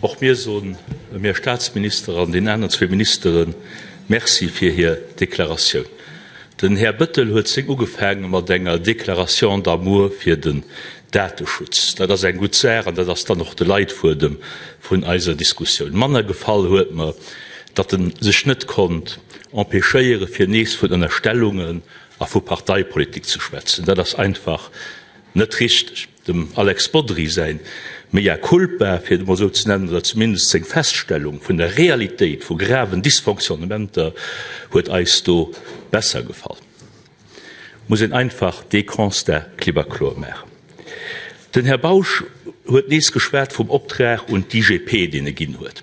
Och mir soen dem Här Statsminister an den aneren zwee Ministere Merci fir hir Deklaratioun. Den Här Bettel huet seng ugefaange mat enger Déclaration d'amour fir den Dateschutz. Dat ass eng gutt Saach an dat ass dann och de Leitfuedem vun eiser Diskussioun. Manner gefall huet mer, datt en sech net konnt empêchéiere fir nees vun Ënnerstellungen a vu Parteipolitik ze schwätzen. Dat ass einfach net richteg. Dem Alex Bodry säin Mea culpa, fir et emol esou ze nennen, oder zumindest seng Feststellung vun der Realitéit vu graven Dysfonctionnementer huet eis do besser gefall. Muss een einfach dee Constat klipp a kloer maachen. Den Här Bausch huet nees geschwat vum Optrag un d'IGP, deen e ginn huet.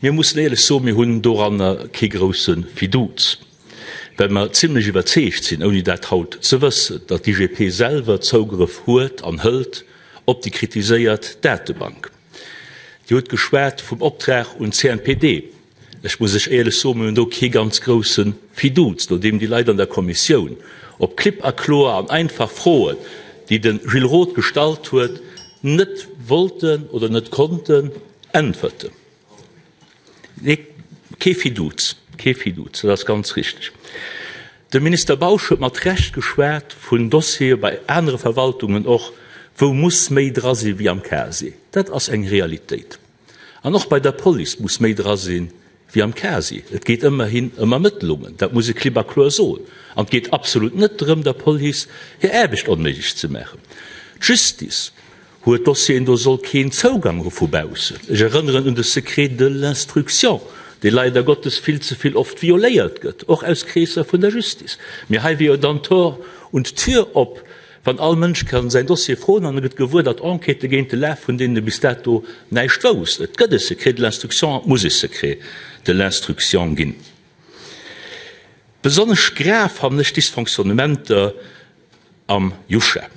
Mir mussen éierlech soen, mir hunn doranner kee grousse Fiduz. Well mer zimlech iwwerzeegt sinn, ouni dat haut ze wëssen, datt d'IGP selwer Zougrëff huet an hëlt op déi kritiséiert Datebank. Dir hutt geschwat vum Optrag un d'CNPD. Ech muss lech éierlech soen, mir hunn do kee ganz grousse Fiduz, nodeem déi Leit an der Kommissioun op klipp a kloer an einfach Froen, déi de Gilles Roth gestallt huet, net wollten oder net konnten äntwerten. Nee, kee Fiduz, kee Fiduz, dat ass ganz richteg. De Minister Bausch huet mat Recht geschwat vun Dossiere bei anere Verwaltungen och, wou muss méi dra si wéi am Casier. Dat ass eng Realitéit. An och bei der Police muss méi dra sinn wéi am Casier. Et geet ëmmerhin ëm Ermëttlungen, dat muss ee klipp a kloer soen. An et geet absolut net drëm, der Police hir Aarbecht onméiglech ze maachen. D'Justice huet Dossieren, do soll keen Zougang hu vu baussen. Ech erënneren un de Secret de l'instruction, dee leider Gottes vill ze vill oft violéiert gëtt, och aus Kreesser vun der Justice. Mee hei wier jo dann Tor und Tür op, wann all Mënsch kann säin Dossier froen an e gëtt gewuer, datt Enquêtë géint e lafen, vun deenen e bis dato näischt wousst. Et gëtt e Secret de l'instruction an et muss e Secret de l'instruction ginn. Besonnesch grav fannen ech d'Dysfonctionnementer am Juscha.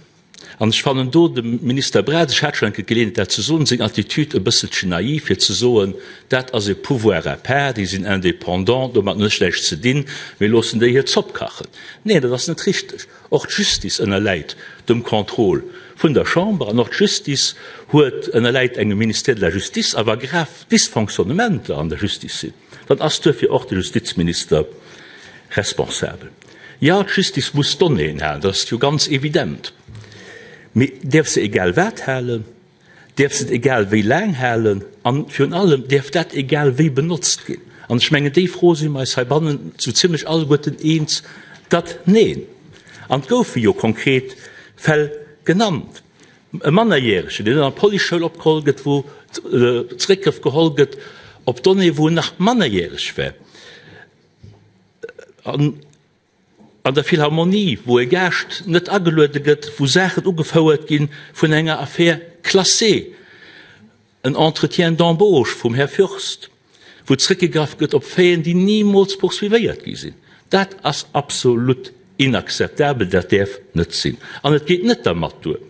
An ech fannen do dem Minister Braz, ech hat schonn eng Kéier d'Geleeënheet dat ze soen, seng Attitude e bësselchen naiv, fir ze soen, dat ass e Pouvoir à part, déi sinn indépendant, domat hunn ech näischt ze dinn, mir loossen déi hir Zopp kachen. Neen, dat ass net richteg. Och d'Justice ënnerläit dem Contrôle vun der Chamber an och d'Justice huet, ënnerläit engem Ministère de la Justice. A wa grav Dysfonctionnementer an der Justice sinn, dann ass duerfir och de Justizminister responsabel. Jo, d'Justice muss Donnéeën halen, dat ass jo ganz evident. Mee däerf se egal wat halen? Däerf se et egal wéi laang halen? An virun allem, däerf dat egal wéi benotzt ginn? An ech mengen, déi Fro si mer eis heibannen sou zimlech alleguerten eens, datt neen. An et goufe jo konkret Fäll genannt. E Mannerjäregen, deen an der Policeschoul opgeholl gëtt, wou zeréckgrëff geholl gëtt op Donnéeë wou en nach mannerjäreg war. An an der Philharmonie, wou e Gaascht net ageluede gëtt, wou Saachen ugefouert gi vun enger Affaire classée, en Entretien d'embauche vum Här Fürst, wou zréckgegraff gëtt op Faiten, déi nimools poursuivéiert gi sinn. Dat ass absolut inakzeptabel, dat däerf net sinn. An et geet net dermat duer,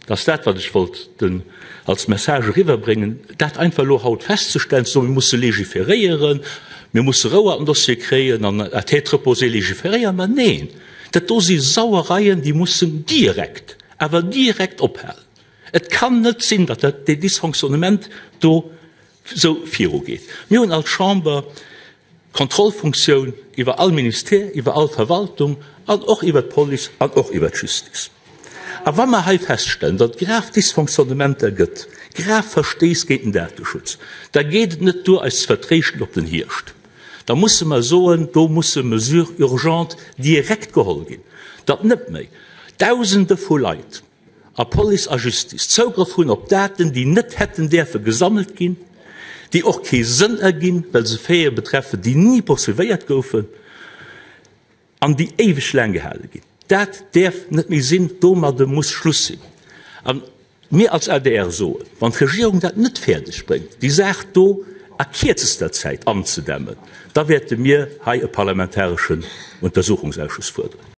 Dat ass dat, wat ech wollt den als Message eriwwerbréngen, dat einfach elo haut festzestellen, ze soen, mir musse légiféréieren, mir musse Rou an den Dossier kréien an à tête reposée légiféréieren. Mä neen, dat do si Sauereien, déi mussen direkt, awer direkt ophalen. Et kann net sinn, datt dat dee Dysfonctionnement do esou virugeet. Mir hunn als Chamber Kontrollfunktioun iwwer all Ministère, iwwer all Verwaltung an och iwwer d'Police an och iwwer d'Justice. A wa mer hei feststellen, datt et grav Dysfonctionnementer gëtt, grav Verstéiss géint den Dateschutz, da geet et net duer, eis ze vertréischten op den Hierscht. Da musse mer soen, do musse Mesures urgentes direkt geholl ginn, datt net méi Dausende vu Leit, a Police a Justice Zougrëff hunn op Daten, déi net hätten däerfe gesammelt ginn, déi och kee Sënn erginn, well se Faite betreffen, déi ni poursuivéiert goufen an déi éiweg laang gehale ginn. Dat däerf net méi sinn. Domadde muss Schluss sinn. A mir als adr soen, wann d'Regierung dat net fäerdeg bréngt, déi Saach do a kierzester Zäit anzedämmen, da wäerte mir hei e parlamentareschen Untersuchungsausschuss fuerderen.